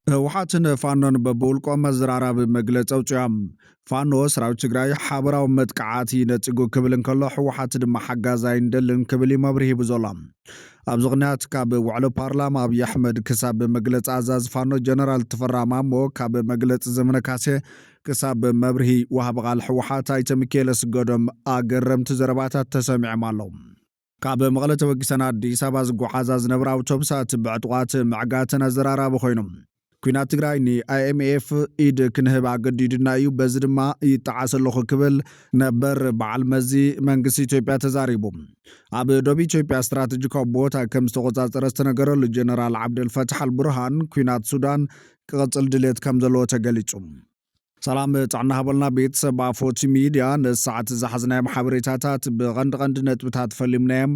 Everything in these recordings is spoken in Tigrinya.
ህወሓትን ፋኖን በብውልቆም መዘራራቢ መግለፂ ኣውፅኦም። ፋኖ ሰራዊት ትግራይ ሓበራዊ መጥቃዕቲ ነፂጉ ክብል እንከሎ፣ ህወሓት ድማ ሓጋዝ ኣይንደልን ክብል እዩ መብርሂ ሂቡ ዘሎ። ኣብዚ ቅንያት ካብ ውዕሎ ፓርላማ ኣብይ ኣሕመድ ክሳብ መግለፂ ኣዛዚ ፋኖ ጀነራል ተፈራ ማሞ፣ ካብ መግለፂ ዘመነ ካሴ ክሳብ መብርሂ ወሃቢ ቃል ህወሓት ኣይተ ሚካኤል ኣስገዶም ኣገረምቲ ዘረባታት ተሰሚዖም ኣለዉ። ካብ መቐለ ተበጊሰን ኣዲስ ኣበባ ዝጓዓዛ ዝነበራ ኣውቶቡሳት ብዕጡቓት ምዕጋተን ኣዘራራቢ ኮይኑ፣ ኲናት ትግራይ ን ኣይ ኤም ኤፍ ኢድ ክንህብ ኣገዲዱና እዩ፣ በዚ ድማ ይጠዓስ ኣለኹ ክብል ነበር በዓል መዚ መንግስቲ ኢትዮጵያ ተዛሪቡ። ኣብ ዶብ ኢትዮጵያ ስትራቴጂካዊ ቦታ ከም ዝተቆጻጸረ ዝተነገረሉ ጀነራል ዓብደልፈታሕ ኣልቡርሃን፣ ኲናት ሱዳን ክቕጽል ድሌት ከም ዘለዎ ተገሊጹ። ሰላም ጥዕና ሃበልና ቤተሰብ ኣፎቲ ሚድያ። ንሰዓት ዝሓዝናዮም ሓበሬታታት ብቐንዲ ቀንዲ ነጥብታት ፈሊምናዮም።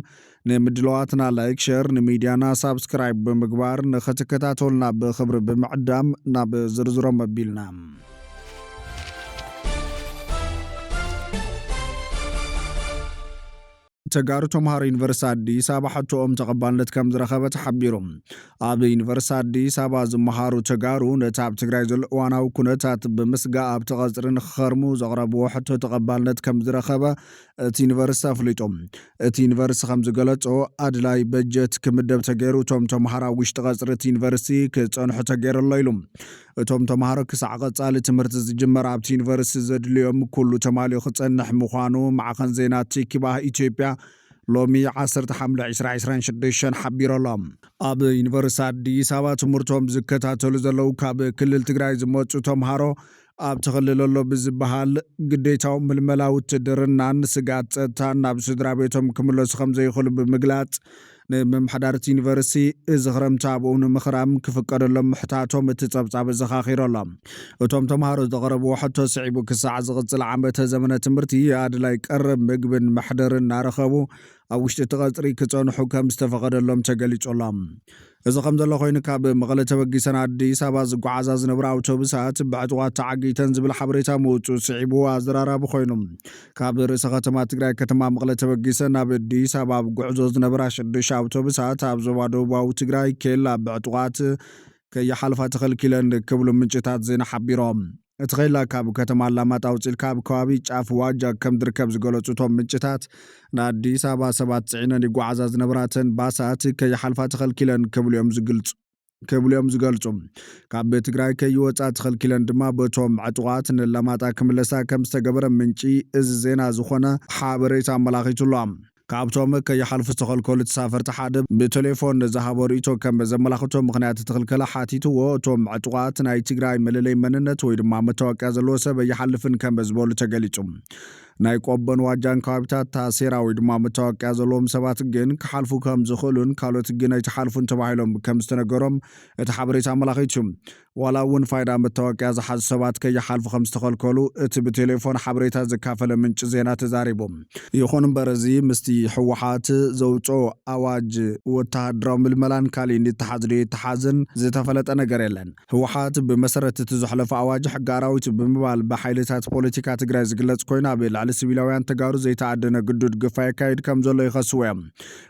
ንምድለዋትና ላይክ፣ ሸር፣ ንሚድያና ሳብስክራይብ ብምግባር ንኽትከታተሉና ብኽብሪ ብምዕዳም ናብ ዝርዝሮም ኣቢልና። ተጋሩ ተምሃሮ ዩኒቨርሲቲ ኣዲስ ኣበባ ሕቶኦም ተቐባልነት ከም ዝረኸበ ተሓቢሩ። ኣብ ዩኒቨርሲቲ ኣዲስ ኣበባ ዝመሃሩ ተጋሩ ነቲ ኣብ ትግራይ ዘሎ እዋናዊ ኩነታት ብምስጋእ ኣብቲ ቀጽሪ ንክኸርሙ ዘቕረብዎ ሕቶ ተቐባልነት ከም ዝረኸበ እቲ ዩኒቨርሲቲ ኣፍሊጡ። እቲ ዩኒቨርሲቲ ከም ዝገለጾ፣ ኣድላይ በጀት ክምደብ ተገይሩ እቶም ተምሃሮ ኣብ ውሽጢ ቀጽሪ እቲ ዩኒቨርሲቲ ክጸንሑ ተገይሩ ኣሎ ኢሉ። እቶም ተምሃሮ ክሳዕ ቀጻሊ ትምህርቲ ዝጅመር ኣብቲ ዩኒቨርሲቲ ዘድልዮም ኩሉ ተማሊኡ ክጸንሕ ምዃኑ ማዕኸን ዜና ቲኪባህ ኢትዮጵያ ሎሚ ዓሰርተ ሓምለ ዕስራ ዕስራን ሽዱሽተን ሓቢሩ ኣሎ። ኣብ ዩኒቨርሲቲ ኣዲስ ኣበባ ትምህርቶም ዝከታተሉ ዘለዉ ካብ ክልል ትግራይ ዝመጹ ተምሃሮ ኣብቲ ክልል ኣሎ ብዝበሃል ግዴታዊ ምልመላ ውትድርናን ስግኣት ጸጥታን ናብ ስድራ ቤቶም ክምለሱ ከም ዘይኽእሉ ብምግላጽ፣ ንምምሕዳር እቲ ዩኒቨርሲቲ እዚ ክረምቲ ኣብኡ ንምኽራም ክፍቀደሎም ምሕታቶም እቲ ጸብጻብ ኣዘኻኺሩ ኣሎ። እቶም ተምሃሮ ዘቕረብዎ ሕቶ ስዒቡ ክሳዕ ዝቕጽል ዓመተ ዘመነ ትምህርቲ ኣድላይ ቀረብ ምግብን መሕደርን እናረኸቡ ኣብ ውሽጢ እቲ ቀጽሪ ክጸንሑ ከም ዝተፈቐደሎም ተገሊጹ ኣሎ። እዚ ከም ዘሎ ኮይኑ፣ ካብ መቐለ ተበጊሰን ኣዲስ ኣበባ ዝጓዓዛ ዝነበራ ኣውቶቡሳት ብዕጡቓት ተዓጊተን ዝብል ሓበሬታ ምውጽኡ ስዒቡ ኣዘራራቢ ኮይኑ። ካብ ርእሰ ከተማ ትግራይ ከተማ መቐለ ተበጊሰን ናብ ኣዲስ ኣበባ ኣብ ጉዕዞ ዝነበራ ሽዱሽተ ኣውቶቡሳት ኣብ ዞባ ደቡባዊ ትግራይ ኬላ ብዕጡቓት ከይሓልፋ ተኸልኪለን ክብሉ ምንጭታት ዜና ሓቢሮም። እቲ ኬላ ካብ ከተማ ኣላማጣ ኣውፂልካ ኣብ ከባቢ ጫፍ ዋጃ ከም ዝርከብ ዝገለጹ እቶም ምንጭታት፣ ንኣዲስ ኣበባ ሰባት ጽዒነን ይጓዓዛ ዝነበራተን ባሳት ከይሓልፋ ተኸልኪለን ክብሉ እዮም ዝግልጹ ክብሉ እዮም ዝገልጹ። ካብ ትግራይ ከይወጻ ተኸልኪለን ድማ በቶም ዕጡቓት ንላማጣ ክምለሳ ከም ዝተገበረ ምንጪ እዚ ዜና ዝኾነ ሓበሬታ ኣመላኺቱ ኣሎ። ካብቶም ከይሓልፉ ዝተኸልከሉ ተሳፈርቲ ሓደ ብቴሌፎን ዝሃቦ ርእይቶ ከም ዘመላኽቶ፣ ምኽንያት እቲ ክልከላ ሓቲትዎ፣ እቶም ዕጡቓት ናይ ትግራይ መለለይ መንነት ወይ ድማ መታወቂያ ዘለዎ ሰብ ኣይሓልፍን ከም ዝበሉ ተገሊጹ። ናይ ቆቦን ዋጃን ከባቢታት ታሴራ ወይ ድማ መታወቂያ ዘለዎም ሰባት ግን ክሓልፉ ከም ዝኽእሉን ካልኦት ግን ኣይትሓልፉን ተባሂሎም ከም ዝተነገሮም እቲ ሓበሬታ ኣመላኺቱ እዩ። ዋላ እውን ፋይዳ መታወቂያ ዝሓዙ ሰባት ከይሓልፉ ከም ዝተኸልከሉ እቲ ብቴሌፎን ሓበሬታ ዘካፈለ ምንጪ ዜና ተዛሪቡ። ይኹን እምበር፣ እዚ ምስቲ ህወሓት ዘውፅኦ ኣዋጅ ወተሃደራዊ ምልመላን ካሊእን ይተሓዝ ዶ ይተሓዝን ዝተፈለጠ ነገር የለን። ህወሓት ብመሰረት እቲ ዘሕለፎ ኣዋጅ ሕጊ ኣራዊት ብምባል ብሓይልታት ፖለቲካ ትግራይ ዝግለጽ ኮይኑ፣ ኣብ ልዕሊ ሲቪላውያን ተጋሩ ዘይተኣደነ ግዱድ ግፋ የካይድ ከም ዘሎ ይኸስዎ እዮም።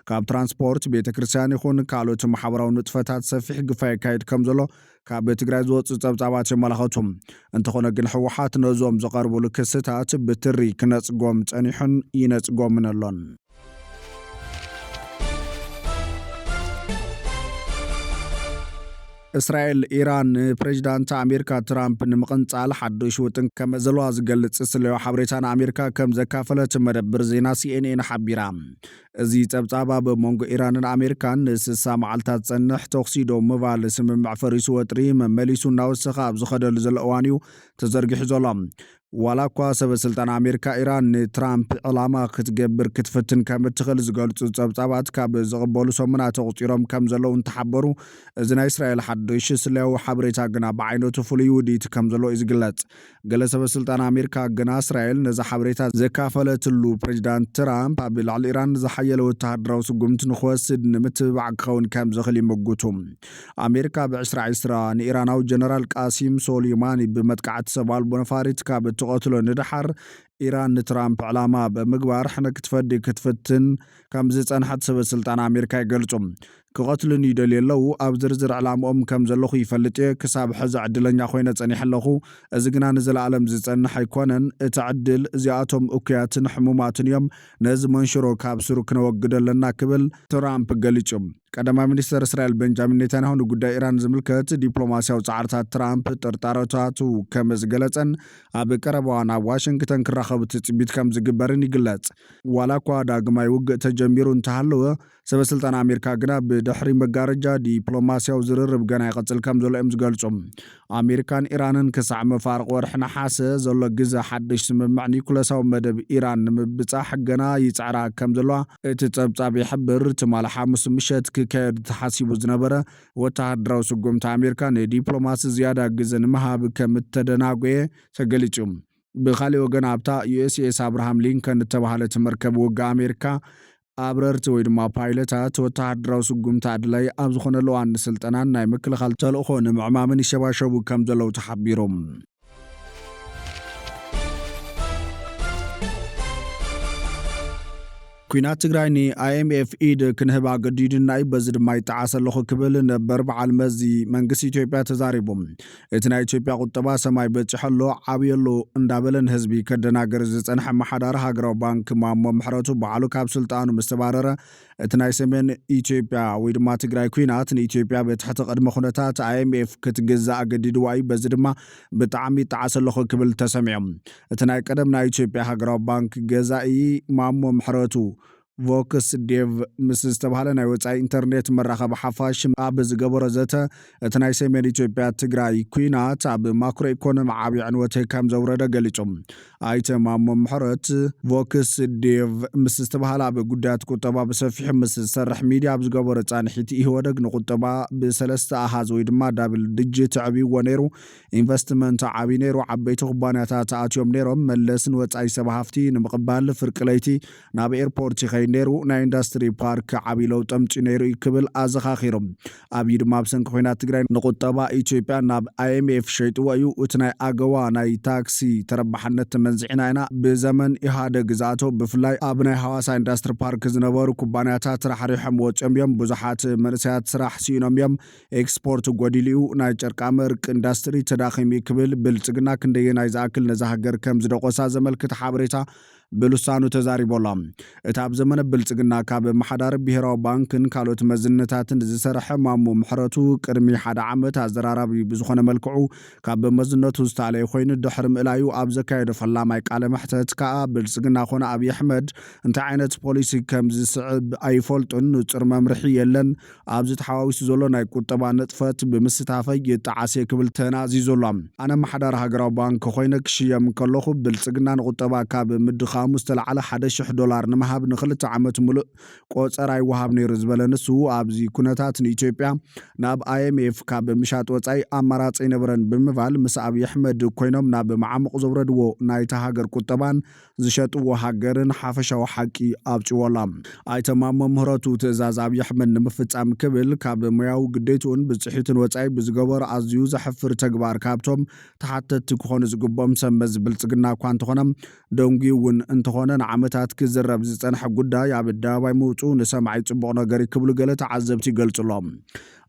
ካብ ትራንስፖርት፣ ቤተ ክርስቲያን ይኹን ካልኦት ማሕበራዊ ንጥፈታት ሰፊሕ ግፋ የካይድ ከም ዘሎ ካብ ትግራይ ዝወፁ ጸብጻባት የመላኸቱ። እንተኾነ ግን ህወሓት ነዞም ዝቐርቡሉ ክስታት ብትሪ ክነጽጎም ጸኒሑን ይነጽጎምን ኣሎን። እስራኤል፣ ኢራን ንፕሬዚዳንት ኣሜሪካ ትራምፕ ንምቕንጻል ሓዱሽ ውጥን ከም ዘለዋ ዝገልጽ ስለያዊ ሓበሬታ ንኣሜሪካ ከም ዘካፈለት መደብር ዜና ሲ ኤን ኤን ሓቢራ። እዚ ጸብጻብ ኣብ መንጎ ኢራንን ኣሜሪካን ንስሳ መዓልታት ዝጸንሕ ተኹሲ ደው ምባል ስምምዕ ፈሪሱ ወጥሪ መመሊሱ እናወሰኸ ኣብ ዝኸደሉ ዘሎ እዋን እዩ ተዘርጊሑ ዘሎ። ዋላ እኳ ሰበ ስልጣን ኣሜሪካ ኢራን ንትራምፕ ዕላማ ክትገብር ክትፍትን ከም እትኽእል ዝገልጹ ጸብጻባት ካብ ዝቕበሉ ሰሙናት ኣቑጺሮም ከም ዘለዉ እንተሓበሩ፣ እዚ ናይ እስራኤል ሓድሽ ስለያዊ ሓበሬታ ግና ብዓይነቱ ፍሉይ ውዲት ከም ዘለዎ እዩ ዝግለጽ። ገለ ሰበ ስልጣን ኣሜሪካ ግና እስራኤል ነዚ ሓበሬታ ዘካፈለትሉ ፕሬዚዳንት ትራምፕ ኣብ ልዕሊ ኢራን ዝሓየለ ወተሃደራዊ ስጉምቲ ንክወስድ ንምትብባዕ ክኸውን ከም ዝኽእል ይምጉቱ። ኣሜሪካ ብ ዕስራ ዕስራ ንኢራናዊ ጀነራል ቃሲም ሶሊማኒ ብመጥቃዕቲ ሰብ ኣልቦ ነፋሪት ካብ እትቐትሎ ንደሓር፣ ኢራን ንትራምፕ ዕላማ ብምግባር ሕነ ክትፈዲ ክትፍትን ከም ዝጸንሐት ሰበ ስልጣን ኣሜሪካ ይገልጹ። ክቐትሉኒ ይደልዩ ኣለዉ። ኣብ ዝርዝር ዕላምኦም ከም ዘለኹ ይፈልጥ እየ። ክሳብ ሕዚ ዕድለኛ ኮይነ ጸኒሐ ኣለኹ። እዚ ግና ንዘለኣለም ዝጸንሕ ኣይኮነን። እቲ ዕድል እዚኣቶም እኩያትን ሕሙማትን እዮም። ነዚ መንሽሮ ካብ ስሩ ክነወግዶ ኣለና ክብል ትራምፕ ገሊጹ። ቀዳማይ ሚኒስተር እስራኤል ቤንጃሚን ኔታንያሁ ንጉዳይ ኢራን ዝምልከት ዲፕሎማስያዊ ጻዕርታት ትራምፕ ጥርጣረታቱ ከም ዝገለጸን ኣብ ቀረባ እዋን ኣብ ዋሽንግተን ክራኸቡ ትጽቢት ከም ዝግበርን ይግለጽ። ዋላ እኳ ዳግማይ ውግእ ተጀሚሩ እንተሃለወ፣ ሰበ ስልጣን ኣሜሪካ ግና ብድሕሪ መጋረጃ ዲፕሎማስያዊ ዝርርብ ገና ይቐጽል ከም ዘሎ እዮም ዝገልጹ። ኣሜሪካን ኢራንን ክሳዕ መፋርቕ ወርሒ ነሓሰ ዘሎ ግዘ ሓድሽ ስምምዕ ኒኩለሳዊ መደብ ኢራን ንምብጻሕ ገና ይጽዕራ ከም ዘለዋ እቲ ጸብጻብ ይሕብር። ትማሊ ሓሙስ ምሸት ክካየድ ተሓሲቡ ዝነበረ ወተሃደራዊ ስጉምቲ ኣሜሪካ ንዲፕሎማሲ ዝያዳ ግዘ ንምሃብ ከም እተደናጎየ ተገሊጹ። ብኻሊእ ወገን ኣብታ ዩ ኤስ ኤስ ኣብርሃም ሊንከን እተባህለት መርከብ ውግእ ኣሜሪካ ኣብረርቲ ወይ ድማ ፓይለታት ወተሃደራዊ ስጉምቲ ኣድላይ ኣብ ዝኾነሉ እዋን ንስልጠናን ናይ ምክልኻል ተልእኾ ንምዕማምን ይሸባሸቡ ከም ዘለዉ ተሓቢሩ። ኲናት ትግራይ ን ኣይ ኤም ኤፍ ኢድ ክንህብ ኣገዲዱና እዩ፣ በዚ ድማ ይጠዓስ ኣለኹ ክብል ነበር በዓል መዚ መንግስቲ ኢትዮጵያ ተዛሪቡ። እቲ ናይ ኢትዮጵያ ቁጠባ ሰማይ በጺሑ ኣሎ፣ ዓብዩ ኣሎ እንዳበለ ንህዝቢ ከደናግር ዝጸንሐ ኣመሓዳሪ ሃገራዊ ባንክ ማሞ ምሕረቱ በዓሉ ካብ ስልጣኑ ምስ ተባረረ፣ እቲ ናይ ሰሜን ኢትዮጵያ ወይ ድማ ትግራይ ኲናት ንኢትዮጵያ ብትሕቲ ቅድመ ኩነታት ኣይ ኤም ኤፍ ክትግዛእ ኣገዲድዋ እዩ፣ በዚ ድማ ብጣዕሚ ይጠዓስ ኣለኹ ክብል ተሰሚዑ። እቲ ናይ ቀደም ናይ ኢትዮጵያ ሃገራዊ ባንክ ገዛኢ ማሞ ምሕረቱ ቮክስ ዴቭ ምስ ዝተባህለ ናይ ወጻኢ ኢንተርኔት መራኸቢ ሓፋሽ ኣብ ዝገበሮ ዘተ፣ እቲ ናይ ሰሜን ኢትዮጵያ ትግራይ ኲናት ኣብ ማክሮ ኢኮኖሚ ዓብዪ ዕንወት ከም ዘውረደ ገሊጹ። ኣይተ ማሞ ምሕረት ቮክስ ዴቭ ምስ ዝተባህለ ኣብ ጉዳያት ቁጠባ ብሰፊሑ ምስ ዝሰርሕ ሚድያ ኣብ ዝገበሮ ጻንሒት፣ ኢህወደግ ንቁጠባ ብሰለስተ ኣሃዝ ወይ ድማ ዳብል ድጅት ኣዕብይዎ ነይሩ። ኢንቨስትመንት ዓብዩ ነይሩ። ዓበይቲ ኩባንያታት ኣትዮም ነይሮም። መለስ ንወጻኢ ሰብ ሃፍቲ ንምቕባል ፍርቂ ለይቲ ናብ ኤርፖርት ይኸይድ ነይሩ። ናይ ኢንዱስትሪ ፓርክ ዓብዪ ለውጢ ኣምጺኡ ነይሩ እዩ ክብል ኣዘኻኺሩ። ኣብዩ ድማ ብሰንኪ ኲናት ትግራይ ንቁጠባ ኢትዮጵያ ናብ ኣይ ኤም ኤፍ ሸይጥዎ እዩ። እቲ ናይ ኣገዋ ናይ ታክሲ ተረባሕነት ተመንዚዕና ኢና። ብዘመን ኢህኣደግ ዝኣተው ብፍላይ ኣብ ናይ ሃዋሳ ኢንዱስትሪ ፓርክ ዝነበሩ ኩባንያታት ራሕሪሖም ወፂኦም እዮም። ብዙሓት መንእሰያት ስራሕ ስኢኖም እዮም። ኤክስፖርት ጎዲሉ እዩ። ናይ ጨርቃመርቅ ኢንዱስትሪ ተዳኺሙ እዩ ክብል ብልጽግና ክንደየናይ ዝኣክል ነዛ ሃገር ከም ዝደቆሳ ዘመልክት ሓበሬታ ብልሳኑ ተዛሪቡ ኣሎ። እቲ ኣብ ዘመነ ብልጽግና ካብ ኣመሓዳሪ ብሄራዊ ባንክን ካልኦት መዝነታትን ዝሰርሐ ማሞ ምሕረቱ ቅድሚ ሓደ ዓመት ኣዘራራቢ ብዝኾነ መልክዑ ካብ መዝነቱ ዝተኣለየ ኮይኑ ድሕሪ ምእላዩ ኣብ ዘካየዶ ፈላማይ ቃለ መሕተት ከኣ ብልጽግና ኮነ ኣብይ ኣሕመድ እንታይ ዓይነት ፖሊሲ ከም ዝስዕብ ኣይፈልጡን፣ ንጹር መምርሒ የለን፣ ኣብዚ ተሓዋዊሱ ዘሎ ናይ ቁጠባ ንጥፈት ብምስታፈይ ይጠዓስ እየ ክብል ተናዚዙ ኣሎ። ኣነ ኣመሓዳሪ ሃገራዊ ባንክ ኮይነ ክሽየም ከለኹ ብልጽግና ንቁጠባ ካብ ምድኻሙ ዝተላዕለ ሓደ ሽሕ ዶላር ንምሃብ ንክልተ ዓመት ሙሉእ ቆጸራ ይወሃብ ነይሩ ዝበለ ንሱ፣ ኣብዚ ኩነታት ንኢትዮጵያ ናብ ኣይ ኤም ኤፍ ካብ ምሻጥ ወጻኢ ኣማራጺ ኣይነበረን ብምባል ምስ ኣብይ ኣሕመድ ኮይኖም ናብ መዓሙቕ ዘውረድዎ ናይታ ሃገር ቁጠባን ዝሸጥዎ ሃገርን ሓፈሻዊ ሓቂ ኣውጺዎ ኣሎ። ኣይተ ማሞ ምህረቱ ትእዛዝ ኣብይ ኣሕመድ ንምፍጻም ክብል ካብ ሞያዊ ግዴትኡን ብጽሒቱን ወጻኢ ብዝገበሮ ኣዝዩ ዘሕፍር ተግባር ካብቶም ተሓተትቲ ክኾኑ ዝግብኦም ሰብ መዚ ብልጽግና እኳ እንተኾነ፣ ደንጉዩ እውን እንተኾነ ንዓመታት ክዝረብ ዝጸንሐ ጉዳይ ኣብ ኣደባባይ ምውጽኡ ንሰማዒ ጽቡቕ ነገር እዩ ክብሉ ገለ ተዓዘብቲ ይገልጹ ኣለዉ።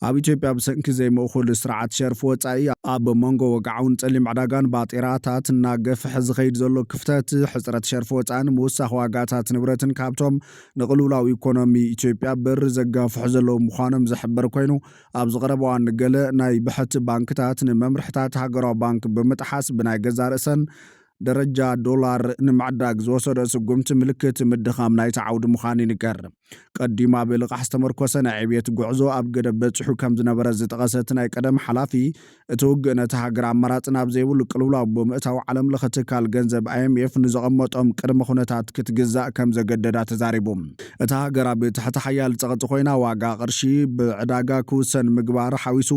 ኣብ ኢትዮጵያ ብሰንኪ ዘይምእኹል ስርዓት ሸርፊ ወጻኢ ኣብ መንጎ ወግዓውን ጸሊም ዕዳጋን ባጤራታት እናገፍሐ ዝኸይድ ዘሎ ክፍተት፣ ሕጽረት ሸርፊ ወጻእን ምውሳኽ ዋጋታት ንብረትን ካብቶም ንቕልውላው ኢኮኖሚ ኢትዮጵያ በር ዘጋፍሑ ዘለዉ ምዃኖም ዝሕበር ኮይኑ፣ ኣብዚ ቀረባ እዋን ገለ ናይ ብሕቲ ባንክታት ንመምርሕታት ሃገራዊ ባንክ ብምጥሓስ ብናይ ገዛ ርእሰን ደረጃ ዶላር ንምዕዳግ ዝወሰዶ ስጉምቲ ምልክት ምድኻም ናይቲ ዓውዲ ምዃኑ ይንገር። ቀዲሙ ኣብ ልቓሕ ዝተመርኮሰ ናይ ዕብየት ጉዕዞ ኣብ ገደብ በጺሑ ከም ዝነበረ ዝጠቐሰ እቲ ናይ ቀደም ሓላፊ፣ እቲ ውግእ ነቲ ሃገር ኣማራጺ ናብ ዘይብሉ ቅልውላው ብምእታው ዓለም ለኸ ትካል ገንዘብ ኣይ ኤም ኤፍ ንዘቐመጦም ቅድመ ኩነታት ክትግዛእ ከም ዘገደዳ ተዛሪቡ። እታ ሃገር ኣብ ትሕቲ ሓያል ጸቕጢ ኮይና ዋጋ ቅርሺ ብዕዳጋ ክውሰን ምግባር ሓዊሱ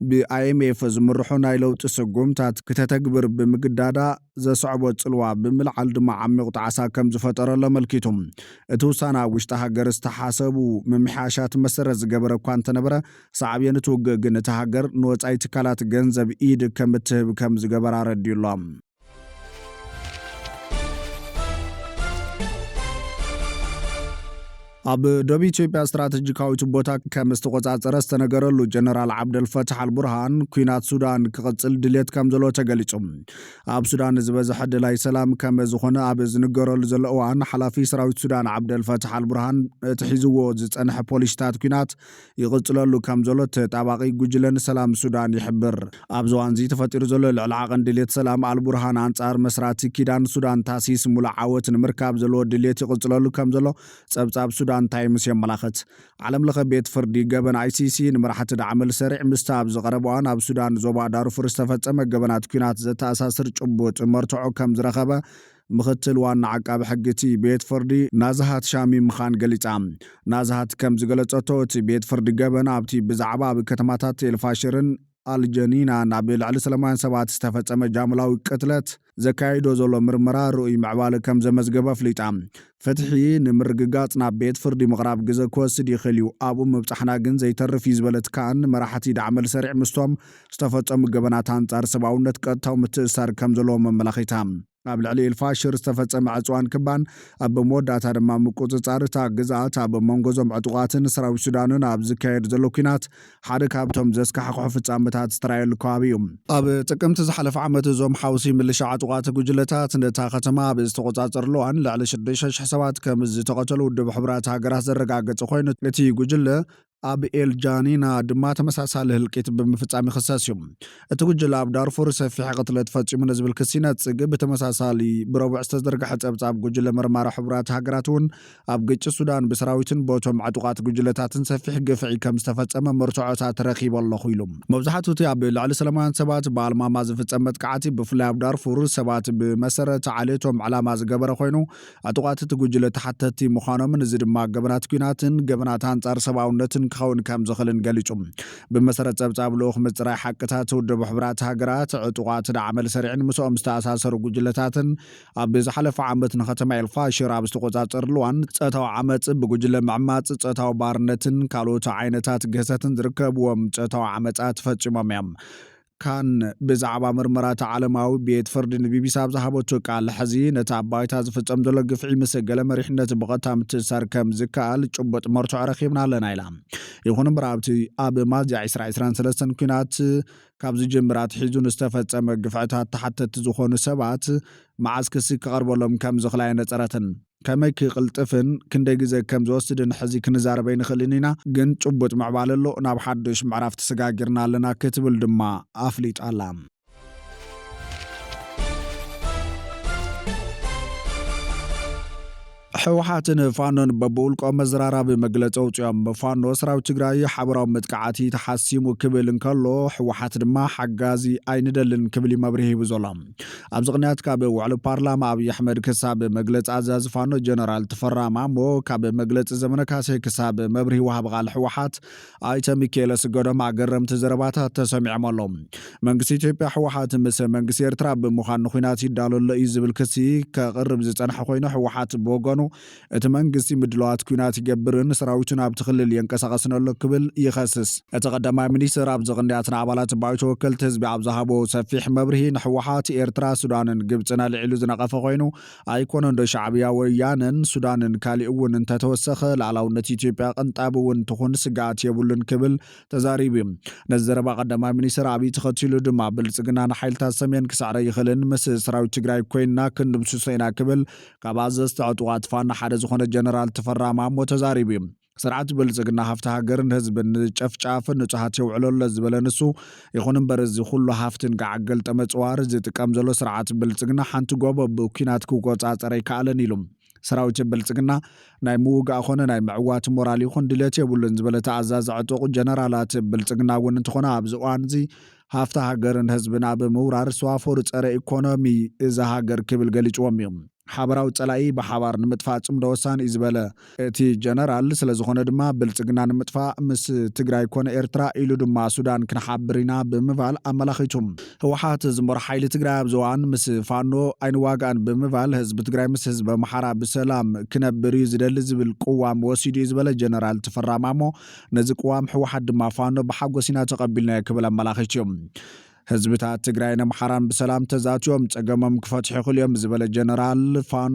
ብ ኣይ ኤም ኤፍ ዝምርሑ ናይ ለውጢ ስጉምታት ክተተግብር ብምግዳዳ ዘስዕቦ ጽልዋ ብምልዓል ድማ ዓሚቕ ጣዕሳ ከም ዝፈጠረሉ ኣመልኪቱ። እቲ ውሳነ ኣብ ውሽጢ ሃገር ዝተሓሰቡ ምምሕያሻት መሰረት ዝገበረ እኳ እንተነበረ፣ ሳዕቤን እቲ ውግእ ግን እታ ሃገር ንወጻኢ ትካላት ገንዘብ ኢድ ከም እትህብ ከም ዝገበራ ኣረዲኡ ኣሎ። ኣብ ደቡብ ኢትዮጵያ ስትራተጂካዊት ቦታ ከም ዝተቆጻጸረ ዝተነገረሉ ጀነራል ዓብደልፈታሕ ኣልቡርሃን፣ ኲናት ሱዳን ክቕጽል ድሌት ከም ዘሎ ተገሊጹ። ኣብ ሱዳን ዝበዝሐ ደላይ ሰላም ከም ዝኾነ ኣብ ዝንገረሉ ዘሎ እዋን፣ ሓላፊ ሰራዊት ሱዳን ዓብደልፈታሕ ኣልቡርሃን፣ እቲ ሒዝዎ ዝጸንሐ ፖሊሲታት ኲናት ይቕጽለሉ ከም ዘሎ ተጣባቒ ጉጅለ ንሰላም ሱዳን ይሕብር። ኣብዚ እዋን እዚ ተፈጢሩ ዘሎ ልዕሊ ዓቐን ድሌት ሰላም፣ ኣልቡርሃን ኣንጻር መስራቲ ኪዳን ሱዳን ታሲስ ሙሉእ ዓወት ንምርካብ ዘለዎ ድሌት ይቕጽለሉ ከም ዘሎ ጸብጻብ ሱዳን ታይምስ የመላኽት። ዓለም ለኸ ቤት ፍርዲ ገበን ኣይ ሲ ሲ ንመራሕቲ ዳዕመል ሰሪዕ ምስታ ኣብ ዝቐረበ እዋን ኣብ ሱዳን ዞባ ዳርፉር ዝተፈጸመ ገበናት ኲናት ዘተኣሳስር ጭቡጥ መርትዖ ከም ዝረኸበ ምኽትል ዋና ዓቃቢ ሕጊ እቲ ቤት ፍርዲ ናዝሃት ሻሚ ምዃን ገሊጻ። ናዝሃት ከም ዝገለጸቶ፣ እቲ ቤት ፍርዲ ገበን ኣብቲ ብዛዕባ ኣብ ከተማታት ኤልፋሽርን ኣልጀኒና ናብ ልዕሊ ሰላማውያን ሰባት ዝተፈጸመ ጃምላዊ ቅትለት ዘካይዶ ዘሎ ምርመራ ርኡይ ምዕባለ ከም ዘመዝገበ ኣፍሊጣ። ፍትሒ ንምርግጋጽ ናብ ቤት ፍርዲ ምቕራብ ግዘ ክወስድ ይኽእል እዩ፣ ኣብኡ ምብጻሕና ግን ዘይተርፍ እዩ ዝበለት ካን፣ መራሕቲ ዳዕመል ሰሪዕ ምስቶም ዝተፈጸሙ ገበናት ኣንጻር ሰብኣውነት ቀጥታዊ ምትእስሳር ከም ዘለዎም ኣመላኺታ። ኣብ ልዕሊ ኤልፋሽር ዝተፈጸመ ዕጽዋን ክባን፣ ኣብ መወዳእታ ድማ ምቁጽጻር እታ ግዝኣት ኣብ መንጎ እዞም ዕጡቓትን ሰራዊት ሱዳንን ኣብ ዝካየድ ዘሎ ኲናት ሓደ ካብቶም ዘስካሕክሑ ፍጻመታት ዝተራየሉ ከባቢ እዩ። ኣብ ጥቅምቲ ዝሓለፈ ዓመት እዞም ሓውሲ ምልሻ ዕጡቓት ጉጅለታት ነታ ከተማ ኣብ ዝተቆጻጸርሉ እዋን ልዕሊ ሽዱሽተ ሽሕ ሰባት ከም ዝተቐተሉ ውድብ ሕቡራት ሃገራት ዘረጋገጸ ኮይኑ፣ እቲ ጉጅለ ኣብ ኤል ጃኒና ድማ ተመሳሳሊ ህልቂት ብምፍጻም ይኽሰስ እዩ። እቲ ጉጅለ ኣብ ዳርፉር ሰፊሕ ቅትለት ፈጺሙ ንዝብል ክሲ ይነጽግ። ብተመሳሳሊ ብረቡዕ ዝተዘርግሐ ጸብጻብ ጉጅለ መርማሪ ሕቡራት ሃገራት እውን ኣብ ግጭት ሱዳን ብሰራዊትን ቦቶም ዕጡቓት ጉጅለታትን ሰፊሕ ግፍዒ ከም ዝተፈጸመ መርትዖታት ረኺበ ኣለኹ ኢሉ። መብዛሕትኡ እቲ ኣብ ልዕሊ ሰላማውያን ሰባት ብኣልማማ ዝፍጸም መጥቃዕቲ ብፍላይ ኣብ ዳርፉር ሰባት ብመሰረት ዓሌቶም ዕላማ ዝገበረ ኮይኑ ዕጡቓት እቲ ጉጅለ ተሓተትቲ ምዃኖምን እዚ ድማ ገበናት ኲናትን ገበናት ኣንጻር ሰብኣውነትን ክኸውን ከም ዝኽእልን ገሊጹ። ብመሰረት ጸብጻብ ልኡኽ ምጽራይ ሓቅታት ውድብ ሕቡራት ሃገራት፣ ዕጡቓት ዳዕመል ሰሪዕን ምስኦም ዝተኣሳሰሩ ጉጅለታትን ኣብ ዝሓለፈ ዓመት ንከተማ ኤልፋሽር ኣብ ዝተቆጻጸርሉ እዋን ጾታዊ ዓመጽ፣ ብጉጅለ ምዕማጽ፣ ጾታዊ ባርነትን ካልኦት ዓይነታት ግህሰትን ዝርከብዎም ጾታዊ ዓመጻት ፈጺሞም እዮም። ካን ብዛዕባ ምርመራ እቲ ዓለማዊ ቤት ፍርዲ ንቢቢሲ ኣብ ዝሃበቶ ቃል፣ ሕዚ ነቲ ኣብ ባይታ ዝፍጸም ዘሎ ግፍዒ ምስ ገለ መሪሕነት ብቐጥታ ምትእስሳር ከም ዝከኣል ጭቡጥ መርትዖ ረኺብና ኣለና ኢላ። ይኹን እምበር ኣብቲ ኣብ ሚያዝያ ዕስራ ዕስራን ሰለስተን ኲናት ካብ ዝጅምር ኣትሒዙ ንዝተፈጸመ ግፍዕታት ተሓተትቲ ዝኾኑ ሰባት መዓዝ ክሲ ክቐርበሎም ከም ዝኽእል ኣይነጸረትን። ከመይ ክቕልጥፍን ክንደይ ግዜ ከም ዝወስድን ሕዚ ክንዛረብ ኣይንኽእልን ኢና፣ ግን ጭቡጥ ምዕባለ ኣሎ፣ ናብ ሓድሽ ምዕራፍ ተሰጋጊርና ኣለና ክትብል ድማ ኣፍሊጣ ኣላ። ህወሓትን ፋኖን በብውልቆም መዘራራቢ መግለፂ ኣውፂኦም። ፋኖ ሰራዊት ትግራይ ሓበራዊ መጥቃዕቲ ተሓሲሙ ክብል እንከሎ፣ ህወሓት ድማ ሓጋዚ ኣይንደልን ክብል እዩ መብርሂ ሂቡ ዘሎ። ኣብዚ ቅንያት ካብ ውዕሊ ፓርላማ ኣብይ ኣሕመድ ክሳብ መግለፂ ኣዛዚ ፋኖ ጀነራል ተፈራ ማሞ፣ ካብ መግለፂ ዘመነ ካሴ ክሳብ መብርሂ ወሃቢ ቃል ህወሓት ኣይተ ሚካኤል ኣስገዶም ኣገረምቲ ዘረባታት ተሰሚዖም ኣለዉ። መንግስቲ ኢትዮጵያ ህወሓት ምስ መንግስቲ ኤርትራ ብምዃን ንኹናት ይዳሎ ኣሎ እዩ ዝብል ክሲ ከቕርብ ዝጸንሐ ኮይኑ፣ ህወሓት ብወገኑ እቲ መንግስቲ ምድላዋት ኲናት ይገብርን ሰራዊቱን ኣብቲ ክልል የንቀሳቐስን ኣሎ ክብል ይኸስስ። እቲ ቀዳማይ ሚኒስትር ኣብዚ ቅንያት ንኣባላት ባይቶ ወከልቲ ህዝቢ ኣብ ዝሃቦ ሰፊሕ መብርሂ፣ ንህወሓት ኤርትራ፣ ሱዳንን ግብጽን ኣልዒሉ ዝነቐፈ ኮይኑ፣ ኣይኮነን ዶ ሻዕብያ፣ ወያነን ሱዳንን ካሊእ እውን እንተተወሰኸ ልኣላውነት ኢትዮጵያ ቅንጣብ እውን ትኹን ስግኣት የብሉን ክብል ተዛሪቡ እዩ። ነዚ ዘረባ ቀዳማይ ሚኒስትር ኣብይ ተኸቲሉ ድማ ብልጽግና ንሓይልታት ሰሜን ክስዕረ ይኽእልን ምስ ሰራዊት ትግራይ ኮይንና ክንድምስሶ ኢና ክብል ካብ ኣዘዝቲ ዕጡቓት ፋኖ ሓደ ዝኾነ ጀነራል ተፈራ ማሞ ተዛሪቡ እዩ። ስርዓት ብልጽግና ሃፍቲ ሃገርን ህዝብን ንጨፍጫፍን ንጹሃት የውዕሎ ኣሎ ዝበለ ንሱ፣ ይኹን እምበር እዚ ኩሉ ሃፍትን ገዓት ገልጠመ ጽዋር ዝጥቀም ዘሎ ስርዓት ብልጽግና ሓንቲ ጎቦ ብኲናት ክቆጻጸር ኣይከኣለን ኢሉ። ሰራዊት ብልጽግና ናይ ምውጋእ ኾነ ናይ ምዕዋት ሞራል ይኹን ድሌት የብሉን ዝበለ ተኣዛዚ ዕጡቕ፣ ጀነራላት ብልጽግና እውን እንተኾነ ኣብዚ እዋን እዚ ሃፍቲ ሃገርን ህዝብን ኣብ ምውራር ዝተዋፈሩ ጸረ ኢኮኖሚ እዛ ሃገር ክብል ገሊጽዎም እዩ። ሓበራዊ ጸላኢ ብሓባር ንምጥፋእ ጽምዶ ወሳኒ እዩ ዝበለ እቲ ጀነራል፣ ስለ ዝኾነ ድማ ብልጽግና ንምጥፋእ ምስ ትግራይ ኮነ ኤርትራ ኢሉ ድማ ሱዳን ክንሓብር ኢና ብምባል ኣመላኺቱ። ህወሓት ዝመርሖ ሓይሊ ትግራይ ኣብዚ እዋን ምስ ፋኖ ኣይንዋጋእን ብምባል ህዝቢ ትግራይ ምስ ህዝቢ ኣምሓራ ብሰላም ክነብር እዩ ዝደሊ ዝብል ቅዋም ወሲዱ እዩ ዝበለ ጀነራል ተፈራ ማሞ፣ ነዚ ቅዋም ህወሓት ድማ ፋኖ ብሓጎስ ኢና ተቐቢልናዮ ክብል ኣመላኺቱ እዩ። ህዝብታት ትግራይን ኣምሓራን ብሰላም ተዛትዮም ጸገሞም ክፈትሑ ይኽእሉ እዮም ዝበለ ጀነራል ፋን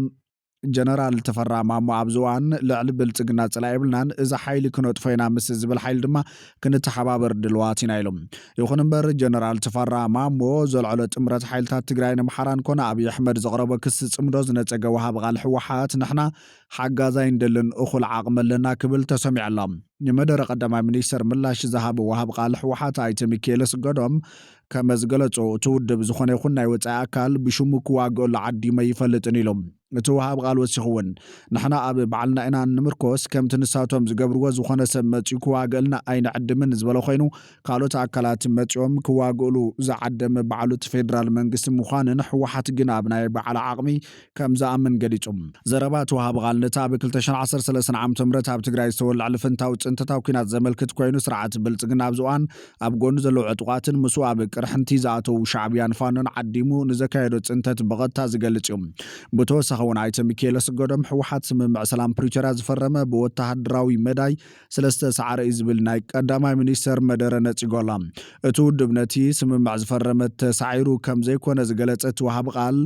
ጀነራል ተፈራ ማሞ ኣብዚ እዋን ልዕሊ ብልጽግና ጽላኢ የብልናን፣ እዚ ሓይሊ ክነጥፎ ኢና ምስ ዝብል ሓይሊ ድማ ክንተሓባበር ድልዋት ኢና ኢሎም። ይኹን እምበር ጀነራል ተፈራ ማሞ ዘልዕሎ ጥምረት ሓይልታት ትግራይን ኣምሓራን ኮነ ኣብይ ኣሕመድ ዘቕረቦ ክሲ ጽምዶ ዝነጸገ ወሃቢ ቃል ህወሓት ንሕና ሓጋዛይ እንደልን እኹል ዓቕሚ ኣለና ክብል ተሰሚዑ ኣሎ። ንመደረ ቀዳማይ ሚኒስተር ምላሽ ዝሃበ ወሃቢ ቃል ህወሓት ኣይተ ሚካኤል ኣስገዶም ከመ ዝገለጾ እቲ ውድብ ዝኾነ ይኹን ናይ ወጻኢ ኣካል ብሽሙ ክዋግኦሉ ዓዲሞ ይፈልጥን ኢሎም። እቲ ወሃብ ቃል ወሲኹ እውን ንሕና ኣብ ባዕልና ኢና ንምርኮስ፣ ከምቲ ንሳቶም ዝገብርዎ ዝኾነ ሰብ መጺኡ ክዋግእልና ኣይንዕድምን ዝበለ ኮይኑ፣ ካልኦት ኣካላት መጺኦም ክዋግእሉ ዝዓደመ ባዕሉ እቲ ፌደራል መንግስቲ ምዃንን ህወሓት ግን ኣብ ናይ ባዕላ ዓቕሚ ከም ዝኣምን ገሊጹ። ዘረባ እቲ ወሃብ ቃል ነቲ ኣብ ክልተ ሽሕን ዓሰርተ ሰለስተን ዓመተ ምህረት ኣብ ትግራይ ዝተወልዐ ልፍንታዊ ጽንተታዊ ኲናት ዘመልክት ኮይኑ፣ ስርዓት ብልጽግና ኣብዚ እዋን ኣብ ጎኑ ዘለዉ ዕጡቓትን ምስኡ ኣብ ቅርሕንቲ ዝኣተዉ ሻዕብያን ፋኖን ዓዲሙ ንዘካየዶ ጽንተት ብቐጥታ ዝገልጽ እዩ። ብተወሳኺ እውን ኣይተ ሚካኤል ኣስገዶም ህወሓት ስምምዕ ሰላም ፕሪቶርያ ዝፈረመ ብወተሃደራዊ መዳይ ስለ ዝተሳዕረ እዩ ዝብል ናይ ቀዳማይ ሚኒስተር መደረ ነጺጎ ኣሎ። እቲ ውድብ ነቲ ስምምዕ ዝፈረመ ተሳዒሩ ከም ዘይኮነ ዝገለጸ እቲ ወሃቢ ቃል፣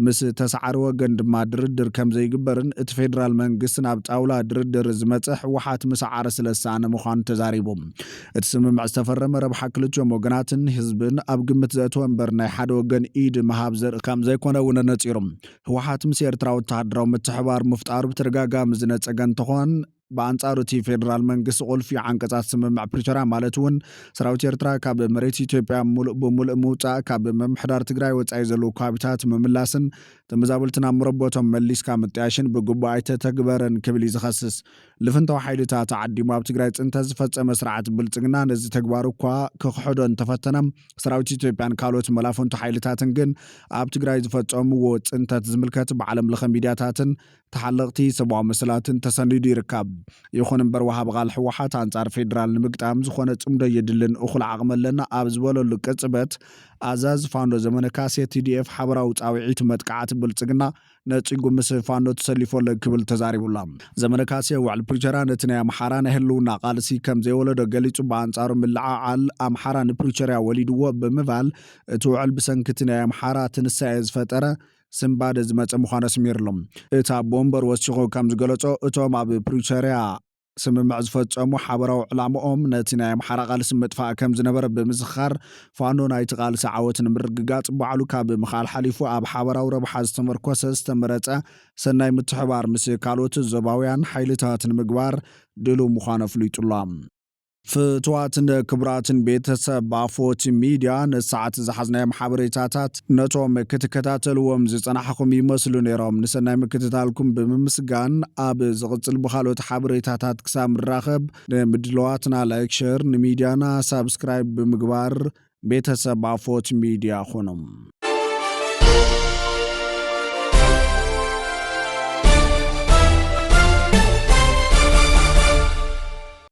ምስ ተሳዓሪ ወገን ድማ ድርድር ከም ዘይግበርን እቲ ፌደራል መንግስቲ ናብ ጣውላ ድርድር ዝመጸ ህወሓት ምስዓረ ስለ ዝሰኣነ ምዃኑ ተዛሪቡ። እቲ ስምምዕ ዝተፈረመ ረብሓ ክልቲኦም ወገናትን ህዝብን ኣብ ግምት ዘእተወ እምበር ናይ ሓደ ወገን ኢድ ምሃብ ዘርኢ ከም ዘይኮነ እውን ነጺሩ። ህወሓት ምስ ኤርትራ ወተሃደራዊ ምትሕባር ምፍጣሩ ብተደጋጋሚ ዝነጸገ እንትኾን፣ ብኣንጻሩ እቲ ፌደራል መንግስቲ ቁልፊ ዓንቀጻት ስምምዕ ፕሪቶርያ ማለት እውን ሰራዊት ኤርትራ ካብ መሬት ኢትዮጵያ ሙሉእ ብሙሉእ ምውጻእ፣ ካብ ምምሕዳር ትግራይ ወጻኢ ዘለዉ ከባቢታት ምምላስን ተመዛበልቲ ናብ መረቦቶም መሊስካ ምጥያሽን ብግቡእ ኣይተተግበረን ክብል እዩ ዝኸስስ። ልፍንታዊ ሓይልታት ዓዲሙ ኣብ ትግራይ ጽንተት ዝፈጸመ ስርዓት ብልጽግና ነዚ ተግባሩ እኳ ክኽሕዶ እንተፈተነ፣ ሰራዊት ኢትዮጵያን ካልኦት መላፍንቱ ሓይልታትን ግን ኣብ ትግራይ ዝፈጸምዎ ጽንተት ዝምልከት ብዓለም ለኸ ሚድያታትን ተሓለቕቲ ሰብኣዊ መሰላትን ተሰኒዱ ይርከብ። ይኹን እምበር ወሃቢ ቃል ህወሓት ኣንጻር ፌደራል ንምግጣም ዝኾነ ጽምዶ የድልን፣ እኹል ዓቕሚ ኣለና ኣብ ዝበለሉ ቅጽበት ኣዛዚ ፋኖ ዘመነ ካሴ ቲ ዲ ኤፍ ሓበራዊ ጻውዒት መጥቃዕቲ ብልጽግና ነጺጉ ምስ ፋኖ ተሰሊፉ ኣሎ ክብል ተዛሪቡ ኣሎ። ዘመነ ካሴ ውዕል ፕሪቶርያ ነቲ ናይ ኣምሓራ ናይ ህልውና ቃልሲ ከም ዘይወለዶ ገሊጹ፣ ብኣንጻሩ ምልዕዓል ኣምሓራ ንፕሪቶርያ ወሊድዎ ብምባል እቲ ውዕል ብሰንኪ እቲ ናይ ኣምሓራ ትንሳኤ ዝፈጠረ ስንባደ ዝመጸ ምዃኑ ኣስሚሩሎም። እቲ ኣቦ ወንበር ወሲኹ ከም ዝገለጾ፣ እቶም ኣብ ፕሪቶርያ ስምምዕ ዝፈጸሙ ሓበራዊ ዕላምኦም ነቲ ናይ ኣምሓራ ቃልሲ ምጥፋእ ከም ዝነበረ ብምዝኻር፣ ፋኖ ናይቲ ቃልሲ ዓወት ንምርግጋጽ ባዕሉ ካብ ምኽኣል ሓሊፉ ኣብ ሓበራዊ ረብሓ ዝተመርኮሰ ዝተመረጸ ሰናይ ምትሕባር ምስ ካልኦት ዞባውያን ሓይልታት ንምግባር ድሉው ምዃኑ ኣፍሊጡ ኣሎ። ፍትዋትን ክቡራትን ቤተሰብ ኣፎት ሚድያ፣ ነቲ ሰዓት ዝሓዝናዮም ሓበሬታታት ነቶም ክትከታተልዎም ዝጸናሕኹም ይመስሉ ነይሮም። ንሰናይ ምክትታልኩም ብምምስጋን፣ ኣብ ዝቕጽል ብኻልኦት ሓበሬታታት ክሳብ ንራኸብ፣ ንምድለዋትና ላይክ፣ ሸር፣ ንሚድያና ሳብስክራይብ ብምግባር ቤተሰብ ኣፎት ሚድያ ኹኑ።